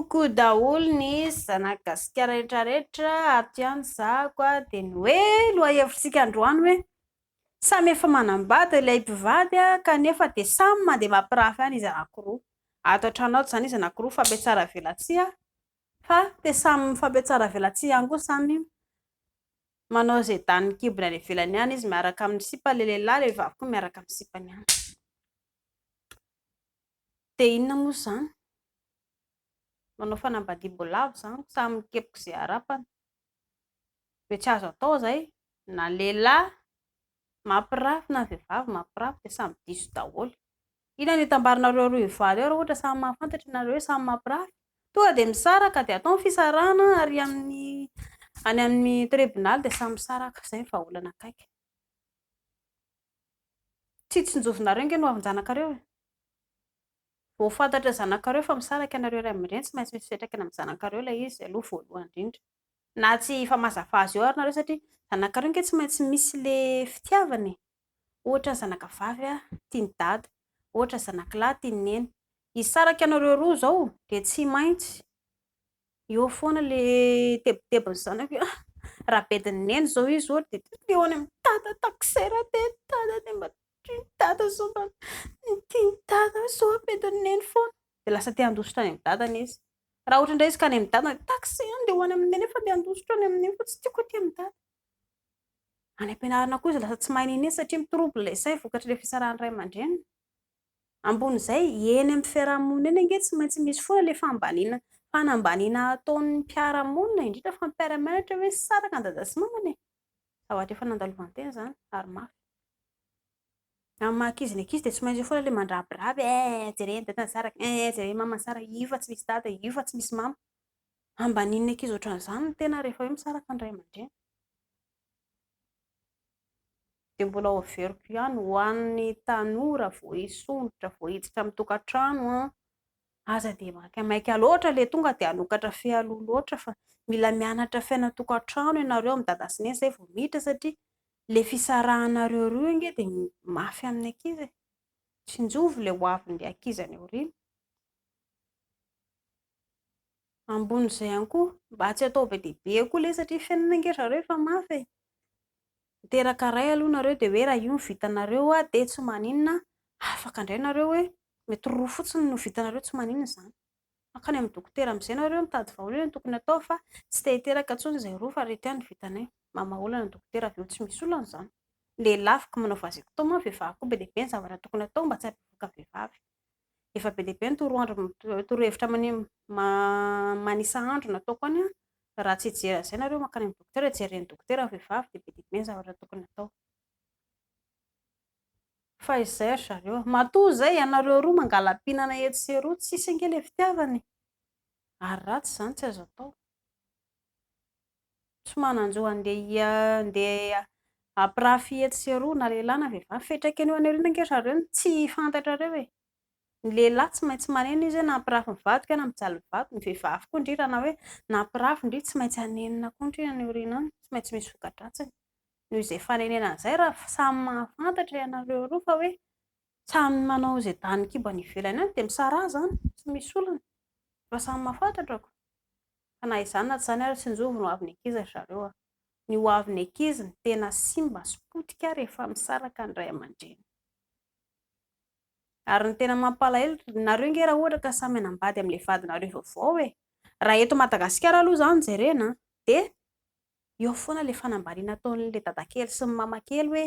Coucou daholo ny zanak'i Gasikara rehetra rehetra, ato ihany zahako a, dia ny hoe lohahevitsika androany hoe samy efa manambady ilay mpivady a, kanefa dia samy mandeha mampirafy ihany izy anankiroa. Ato an-trano ato izany izy anankiroa mifampihatsara velatsihy a, fa dia samy mifampihatsara velatsihy ihany koa samy manao izay danin'ny kibony any ivelany any izy miaraka amin'ny sipa ilay lehilahy, ilay vehivavy koa miaraka amin'ny sipany any. Dia inona moa izany? Manao fanambadiam-boalavo izany, samy mikepoka izay harapany. Dia tsy azo atao izay, na lehilahy mampirafy na vehivavy mampirafy dia samy diso daholo. Inona no hitambaranareo roa hivady eo raha ohatra samy mahafantatra ianareo hoe samy mampirafy? Tonga dia misaraka dia atao ny fisarahana ary amin'ny any amin'ny tribonaly dia samy misaraka. Izay ny vahaolana akaiky. Tsy tsinjovinareo ange ny hoavin-janakareo e! Vao fantatra zanakareo fa misaraka ianareo ray aman-dreny, tsy maintsy misy fiantraikany amin'ny zanakareo ilay izy aloha voalohany indrindra. Na tsy hifamazafaza eo ary nareo satria zanakareo ange tsy maintsy misy le fitiavana e! Ohatra zanaka vavy tian'i dada, ohatra zanaka lahy tian'i neny. Hisaraka ianareo roa izao dia tsy maintsy eo foana le tebitebin'ny zanako hoe ah! Raha bedin'i neny izao izy ohatra dia te ho any amin'i dada taxer te dada te mba tian'i dada sao mba tian'i dada sao bedin'i neny foana. Dia lasa te handositra any amin'i dadany izy. Raha ohatra indray izy ka any amin'i dadany, taxer andeha ho any amin'i neny fa andeha handositra any amin'i neny fa tsy tiako aty amin'i dada. Any am-pianarana koa izy lasa tsy mahay n'inon'inona satria mi-trouble ilay sainy vokatr'ilay fisarahan'ny ray aman-dreniny. Ambonin'izay, eny amin'ny fiaraha-monina eny ange tsy maintsy misy foana ilay fahambaniana, fanambaniana ataon'ny mpiara-monina, indrindra fa ny mpiara-mianatra hoe saraka ny dada sy mamany e! Zavatra efa nandalovan-tena izany ary mafy. Amin'ny maha ankizy ny ankizy dia tsy maintsy eo foana ilay mandrabiraby, eh jereo ny dada nisaraka, eh jereo ny mama nisaraka, io fa tsy misy dada, io fa tsy misy mama. Ambanian'ny ankizy ohatran'izany ny tena rehefa hoe misaraka ny ray aman-dreny. Dia mbola ho averiko ihany ho an'ny tanora vao hisondrotra, vao hiditra amin'ny tokantrano an, aza dia maikamaika loatra ilay tonga dia hanokatra fe aloha loatra fa mila mianatra fiainan-tokantrano ianareo amin'ny dada sy neny izay vao miditra satria ilay fisarahanareo roa ange dia mafy amin'ny ankizy e, tsinjovy ilay ho avin'ilay ankizy any aoriana. Ambonin'izay ihany koa, mba tsy atao be dia be koa ilay izy satria fiainana ange ry zareo efa mafy e. Miteraka ray aloha nareo dia hoe raha io no vitanareo dia tsy maninona, afaka indray nareo hoe mety roa fotsiny no vitanareo tsy maninona izany. Mankany amin'ny dokotera amin'izay nareo mitady vahaolana ny tokony atao fa tsy te hiteraka intsony izay roa fa ireto ihany no vitanay. Mamaha olana ny dokotera avy eo tsy misy olana izany. Lehilahy afaka manao vasectomie, vehivavy koa be dia be ny zavatra tokony atao mba tsy hampivoaka vehivavy. Efa be dia be ny toroandro torohevitra manisa andro nataoko any an, raha tsy hijery an'izay nareo mankany amin'ny dokotera, jeren'ny dokotera ny vehivavy dia be dia be ny zavatra tokony atao. Fa izay ry zareo a! Matoa izay ianareo roa mangala-pihinana etsy sy eroa, tsisy ange ilay fitiavana e! Ary ratsy izany tsy azo atao. Tsy manan-jo handeha handeha hampirafy etsy sy eroa na lehilahy na vehivavy. Fiantraikany eo anareo ange ry zareo no tsy fantatrareo e! Ny lehilahy tsy maintsy manenina izy hoe nampirafy ny vadiko aho, nampijaly ny vadiko. Ny vehivavy koa ndry raha na hoe nampirafy ndry tsy maintsy hanenina koa ndry any aoriana any, tsy maintsy misy voka-dratsiny. Noho izay fanenenana izay raha samy mahafantatra ianareo roa fa hoe samy manao izay danin'ny kibo any ivelany any dia misaraha izany, tsy misy olana. Efa samy mahafantatra ko. Fa na izany na tsy izany ary tsinjovy ny hoavin'ny ankizy ry zareo a. Ny hoavin'ny ankizy no tena simba sy potika rehefa misaraka ny ray aman-dreny. Ary ny tena mampalahelo, nareo nge raha ohatra ka samy hanambady amin'ilay vadinareo vaovao e! Raha eto Madagasikara aloha izany jerena dia eo foana ilay fanambadiana ataon'ilay dadakely sy ny mamakely hoe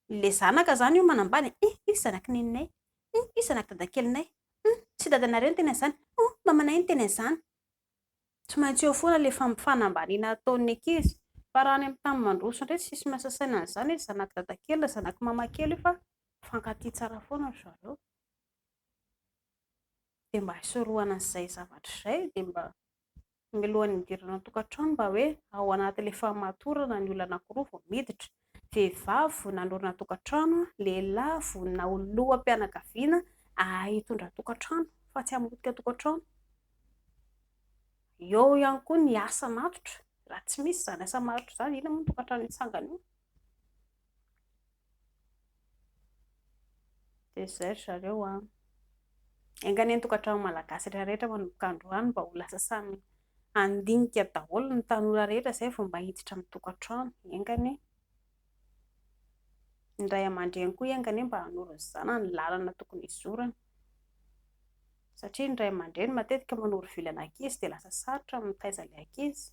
ilay zanaka izany io manambady e, io zanak'i neninay, io zanak'i dadakelinay, tsy dadanareo niteny an'izany, mamanay niteny an'izany. Tsy maintsy eo foana ilay fanambaniana ataon'ny ankizy. Fa raha any amin'ny tany mandroso indray tsisy miasa saina an'izany hoe zanak'i dadakely na zanak'i mamakely io fa mifankatia tsara foana ry zareo. Dia mba hisorohana an'izay zavatra izay dia mba mialohan'ny hidirana an-tokantrano mba hoe ao anatin'ilay fahamatorana ny olona anankiroa vao miditra. Vehivavy vao nanorina tokantrano, lehilahy vonona ho loham-pianakaviana hahay hitondra tokantrano fa tsy hamotika tokantrano. Eo ihany koa ny asa matotra, raha tsy misy izany asa matotra izany inona moa ny tokantrano hitsangana eo? Dia izay ry zareo an! Enga anie ny tokantrano malagasy rehetra rehetra manomboka androany mba ho lasa samy handinika daholo ny tanora rehetra izay vao mba hiditra amin'ny tokantrano. Enga anie. Ny ray aman-dreny koa enga anie mba hanoro ny zanany ny lalana tokony hizorana. Satria ny ray aman-dreny matetika manoro vilana ankizy dia lasa sarotra ny mitaiza ilay ankizy.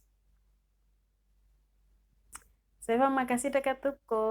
Izay fa mankasitraka tompoko.